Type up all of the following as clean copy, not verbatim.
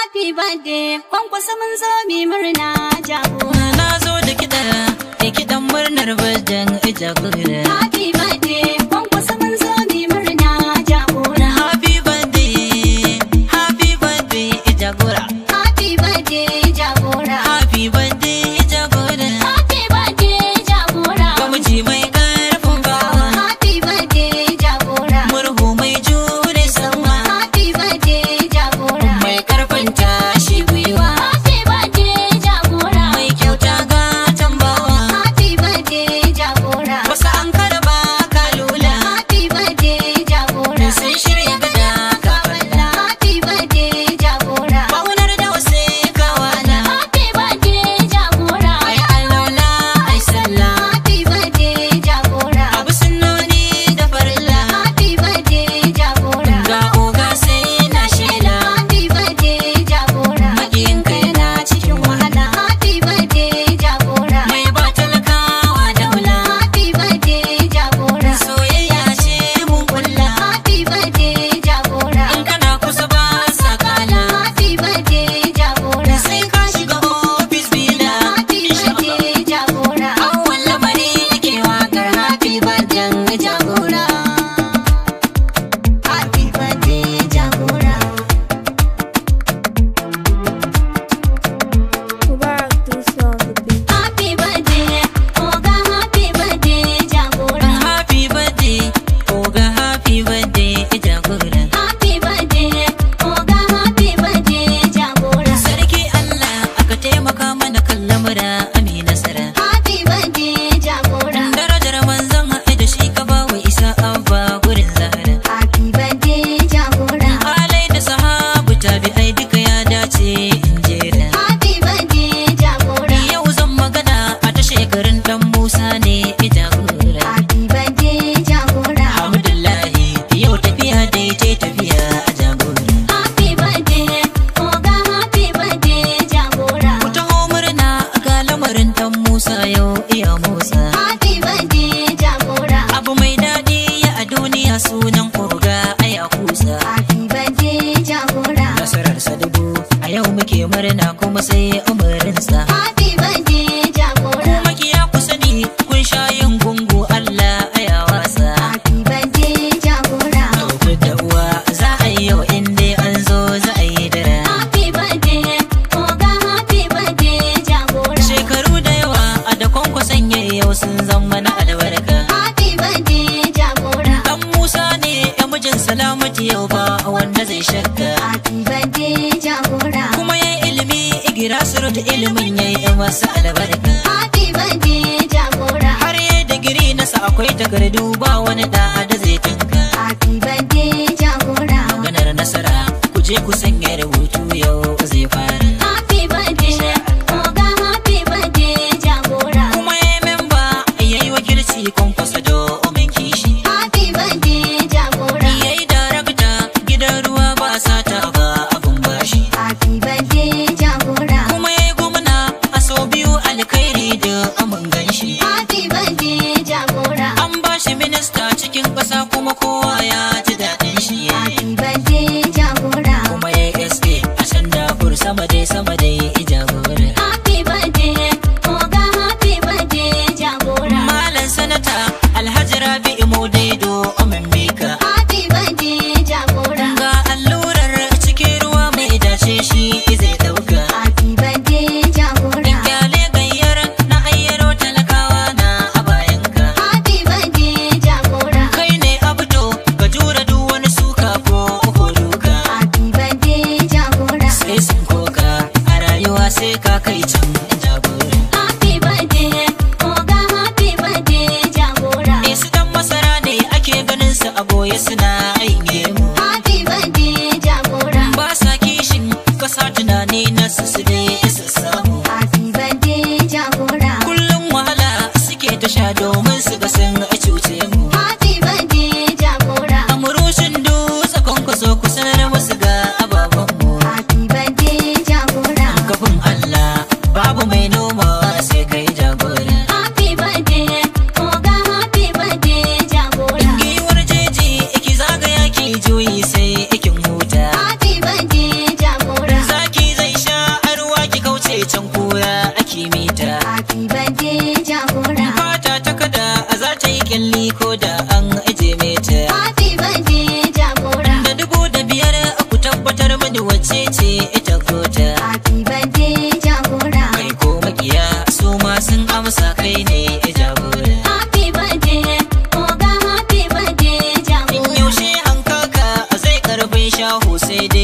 Happy birthday, Kwankwaso mun zo mi murna jagora. Na zo da kiɗa, da kiɗan murnar birthday jagora. Happy birthday, Kwankwaso mun zo mi murna jagora. Happy birthday, happy birthday jagora. Happy birthday jagora. Happy birthday jagora. Happy birthday jagora. Ga miji mai karfin bawa, Happy birthday jagora. Murhu mai jure sanwa, Happy birthday jagora. Mai karfin tashi gwiwa, Happy birthday jagora. Mai kyauta ga tambawa. Happy birthday jagora. Wasu an karba kalula, Happy birthday jagora. Sun shirya gada ka falla. Happy birthday jagora. Baunar da wasu kawala, Happy birthday jagora. Ai allola ai sallah. Happy birthday jagora. Abu sunnoni da farilla, Happy birthday jagora. Ga oga sai na shela. Happy birthday jagora. Makiyinka yana cikin wahala, Happy birthday jagora. Mai ba talakawa daula. Happy birthday jagora. Soyayya ce mun kulla, Happy birthday jagora. In kana kusa ba sa kala. Happy birthday jagora. Sai ka shiga ofis bila. Happy birthday jagora. Awwal lamari ke wakar happy birthday jagora. Happy birthday jagora. Mubarak Dusu on the beat. Happy birthday, Oga, happy birthday jagora. Happy birthday, oga, happy birthday jagora. Happy birthday, Oga, happy birthday jagora. Sarki Allah aka taimaka mana kan lamura ami nasara. Happy birthday jagora. Darajar manzon haɗe da shi ka ba wa isa abba gurin zahara. Happy birthday jagora. Alai da sahabu tabi'ai duka ya dace in jera. Happy birthday jagora. Yau zan magana a ta shekarun dan Musa ne jagora. Happy birthday jagora. Alhamdulillahi yau tafiya daidai tafiya a jagora. Happy birthday, Oga, happy birthday jagora. Ku taho murna ga lamarin dan Musa yau iya Musa. Happy birthday jagora. Abu mai daɗi ya a duniya sunan oga ai a kusa. Happy birthday jagora. Nasararsa dubu a yau muke murna kuma sai umarinsa. Happy birthday jagora. Makiya ku sani kun sha yin gungu Allah aya wasa. Happy birthday jagora. Tafi da uwa za a yi yau in dai an zo za a yi dara. Happy birthday, Oga, happy birthday jagora. Shekaru da yawa a da kwankwason yayi yau sun zama na albarka. Happy birthday jagora. Dan Musa ne ya mijin salamati yau ba wanda zai shakka. Happy birthday jagora. Kuma yayi ilimi igira suru da ilimin yayi masa albarka. Happy birthday jagora. Har yayi digiri nasa akwai takardu ba wani da da zai tanka. Happy birthday jagora. Maganar nasara ku je ku sanya rubutu yau zai fara. Happy birthday, Oga, happy birthday jagora. Kuma yayi memba yayi wakilci Kwankwaso domin kishi. Happy birthday jagora. Yayi darakta gidan ruwa ba sata ba abun bashi. Happy birthday jagora. Kuma yayi gwamna a sau biyu alkhairi da amun ganshi. Happy birthday jagora. An bashi minista cikin ƙasa kuma kowa ya ji daɗin shi. Happy birthday jagora. Kuma yayi SA a can dafur sama da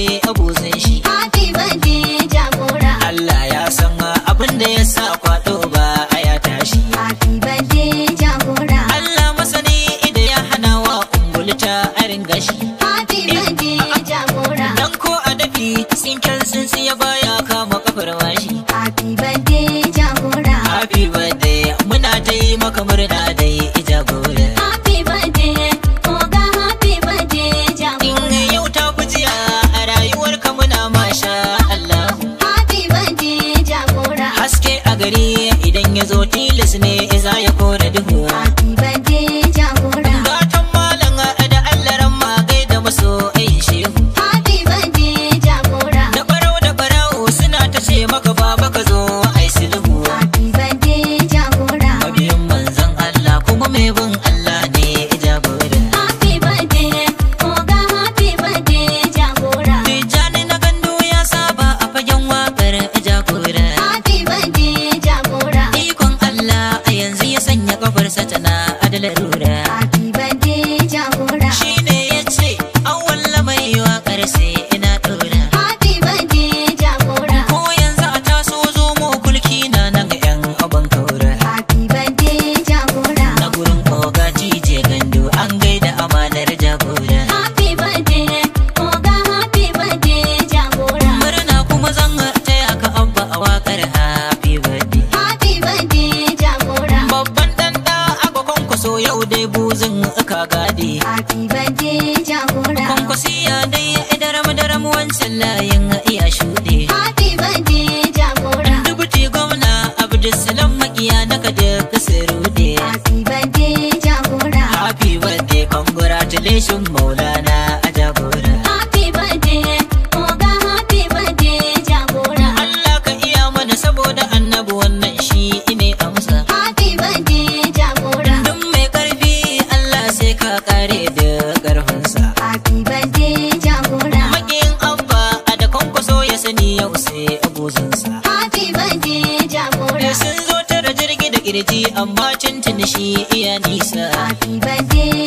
sai abuzin shi. Happy birthday jagora. Allah ya san abin da ya sa kwado ba a ya tashi. Happy birthday jagora. Allah masani ida ya hana wa ungulta a ringa shi. Happy birthday jagora. Dan ko a dafi tsinken tsintsiya baya kama kafar mashi. Happy birthday jagora. Happy birthday muna ta yi maka murna dai jagora. Happy birthday, oga happy birthday jagora. In yau ta fi jiya a rayuwarka muna masha Allah. Happy birthday jagora. Haske a gari idan ya zo tilas ne za ya kore duhu. Happy birthday jagora. Gatan malam da Allah ran ma gaida maso ayin shehu. Happy birthday jagora. Da barau da barau suna ta ce maka baba ka zo ai sulhu. Happy birthday jagora. Mabiyin manzon Allah kuma mai bin Allah ne jagora. Happy birthday, oga happy birthday jagora. Tijjani na gandu ya saba a fagen wakar jagora. Happy birthday jagora. Ikon Allah a yanzu ya sanya kafarsa tana adalarura. Happy birthday jagora. Shi ne ya ce awwala mai waƙar sai ina ɗora. Happy birthday jagora. Ko yanzu a taso zo mu kulki na nan ga 'yan abin kaura. Happy birthday jagora. Na gurin oga jije gandu an gaida amanar jagora. Happy birthday, oga happy birthday jagora. Murna kuma zan taya ka abba a waƙar happy birthday. Happy birthday jagora. Babban ɗan ɗa aka kwankwaso yau dai buzin ka gadi. Happy birthday jagora. Kwankwasiya dai daram daram wancan layin iya shuɗe. Happy birthday jagora. Dubuti gwamna Abdulsalam makiya na ka duka su rude. Happy birthday jagora. Happy birthday congratulations Maulana a jagora. Happy birthday, oga happy birthday jagora. Allah ka iya mana saboda annabi wannan shi ne amsa. Happy birthday jagora. Duk mai karfi Allah sai ka kare da karfinsa. Happy birthday jagora. Makiyin abba a da kwankwaso ya sani yau sai abuzansa. Happy birthday jagora. Sun zo tara jirgi da kirji amma tuntuni shi iya nisa. Happy birthday.